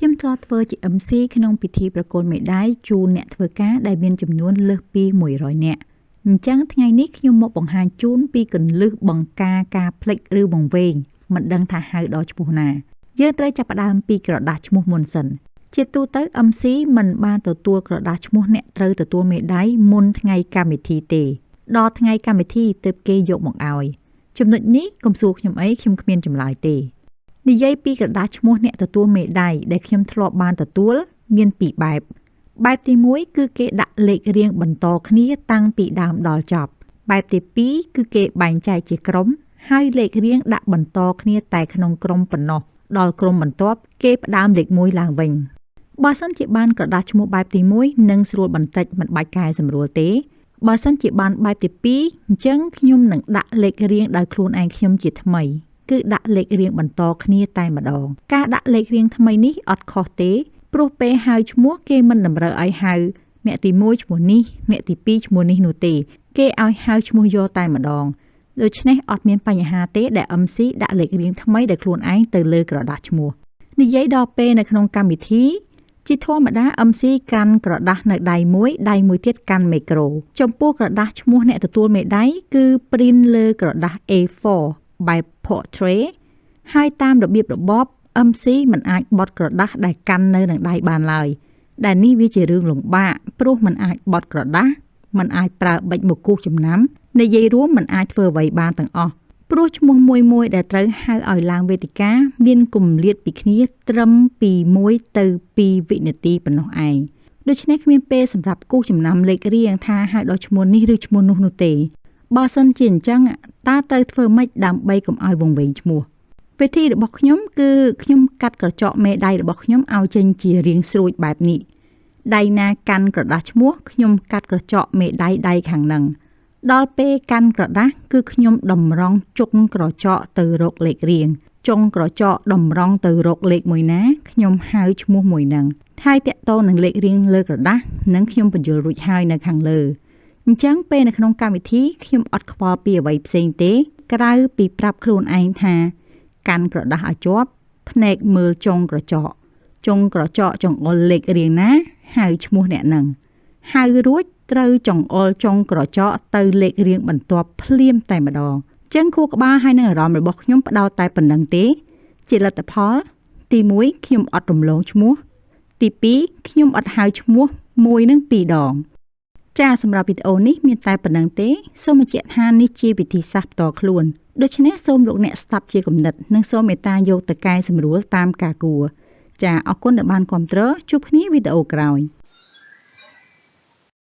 ខ្ញុំធ្លាប់ធ្វើជា MC ក្នុងពិធីប្រគល់មេដាយជូនអ្នកធ្វើការដែលមានចំនួនលើសពី100នាក់អញ្ចឹងថ្ងៃនេះខ្ញុំមកបង្ហាញជូនពីគន្លឹះបង្ការការភ្លេចឬវង្វេងមិនដឹងថាហៅដល់ឈ្មោះណាយើងត្រូវចាប់ផ្ដើមពីក្រដាសឈ្មោះមុនសិនជាទូទៅ MC មិនបានទទួលក្រដាសឈ្មោះអ្នកត្រូវទទួលមេដាយមុនថ្ងៃកម្មវិធីទេដល់ថ្ងៃកម្មវិធីទើបគេយកមកឲ្យចំណុចនេះកុំសួរខ្ញុំអីខ្ញុំគ្មានចម្លើយទេនិយាយពីក្រដាសឈ្មោះអ្នកទទួលមេដាយដែលខ្ញុំធ្លាប់បានទទួលមានពីរបែបបែបទី1គឺគេដាក់លេខរៀងបន្តគ្នាតាំងពីដើមដល់ចប់បែបទី2គឺគេបែងចែកជាក្រុមហើយលេខរៀងដាក់បន្តគ្នាតែក្នុងក្រុមប៉ុណ្ណោះដល់ក្រុមបន្ទាប់គេផ្ដើមលេខ1ឡើងវិញបើសិនជាបានក្រដាសឈ្មោះបែបទី1នឹងស្រួលបន្តិចមិនបាច់កែសម្រួលទេបើសិនជាបានបែបទី2អញ្ចឹងខ្ញុំនឹងដាក់លេខរៀងដោយខ្លួនឯងខ្ញុំជាថ្មីគឺដាក់លេខរៀងបន្តគ្នាតែម្ដងការដាក់លេខរៀងថ្មីនេះអត់ខុសទេព្រោះពេលហៅឈ្មោះគេមិនតម្រូវឲ្យហៅអ្នកទី1ឈ្មោះនេះអ្នកទី2ឈ្មោះនេះនោះទេគេឲ្យហៅឈ្មោះយកតែម្ដងដូច្នេះអត់មានបញ្ហាទេដែល MC ដាក់លេខរៀងថ្មីដោយខ្លួនឯងទៅលើក្រដាសឈ្មោះនិយាយដល់ពេលនៅក្នុងកម្មវិធីជាធម្មតា MC កាន់ក្រដាសនៅដៃមួយដៃមួយទៀតកាន់មីក្រូចំពោះក្រដាសឈ្មោះអ្នកទទួលមេដាយគឺ print លើក្រដាស A4 បែប portrait ហើយតាមរបៀបរបប MC មិនអាចបត់ក្រដាសដែលកាន់នៅនឹងដៃបានឡើយដែលនេះវាជារឿងលំបាកព្រោះមិនអាចបត់ក្រដាសមិនអាចប្រើប៊ិចមកគូសចំណាំនិយាយរួមមិនអាចធ្វើអ្វីបានទាំងអស់ព្រោះឈ្មោះមួយមួយដែលត្រូវហៅឲ្យឡើងវេទិកាមានគម្លាតពីគ្នាត្រឹមពី1ទៅ2វិនាទីប៉ុណ្ណោះឯងដូច្នេះគ្មានពេលសម្រាប់គូសចំណាំលេខរៀងថាហៅដល់ឈ្មោះនេះឬឈ្មោះនោះនោះទេបើសិនជាអញ្ចឹងតើត្រូវធ្វើម៉េចដើម្បីកុំឲ្យវង្វេងឈ្មោះវិធីរបស់ខ្ញុំគឺខ្ញុំកាត់ក្រចកមេដៃរបស់ខ្ញុំឲ្យចេញជារាងស្រួចបែបនេះដៃណាកាន់ក្រដាសឈ្មោះខ្ញុំកាត់ក្រចកមេដៃដៃខាងនឹងដល់ពេលកាន់ក្រដាសគឺខ្ញុំតម្រង់ចុងក្រចកទៅរកលេខរៀងចុងក្រចកតម្រង់ទៅរកលេខមួយណាខ្ញុំហៅឈ្មោះមួយហ្នឹងហើយតាក់ទងនឹងលេខរៀងលើក្រដាសនឹងខ្ញុំពន្យល់រួចហើយនៅខាងលើអញ្ចឹងពេលនៅក្នុងកម្មវិធីខ្ញុំអត់ខ្វល់ពីអ្វីផ្សេងទេក្រៅពីប្រាប់ខ្លួនឯងថាកាន់ក្រដាសឲ្យជាប់ភ្នែកមើលចុងក្រចកចុងក្រចកចង្អុលលេខរៀងណាហៅឈ្មោះអ្នកហ្នឹងហៅរួចត្រូវចង្អុលចុងក្រចកទៅលេខរៀងបន្ទាប់ភ្លាមតែម្ដងចឹងខួរក្បាលហើយនឹងអារម្មណ៍របស់ខ្ញុំផ្ដោតតែប៉ុណ្ណឹងទេជាលទ្ធផលទី1ខ្ញុំអត់រំលងឈ្មោះទី2ខ្ញុំអត់ហៅឈ្មោះមួយនឹងពីរដងចាសម្រាប់វីដេអូនេះមានតែប៉ុណ្ណឹងទេសូមបញ្ជាក់ថានេះជាវិធីសាស្ត្រផ្ទាល់ខ្លួនដូច្នេះសូមលោកអ្នកស្ដាប់ជាគំនិតនិងសូមមេត្តាយកទៅកែសម្រួលតាមការគួរចាអរគុណដែលបានគាំទ្រជួបគ្នាវីដេអូក្រោយ។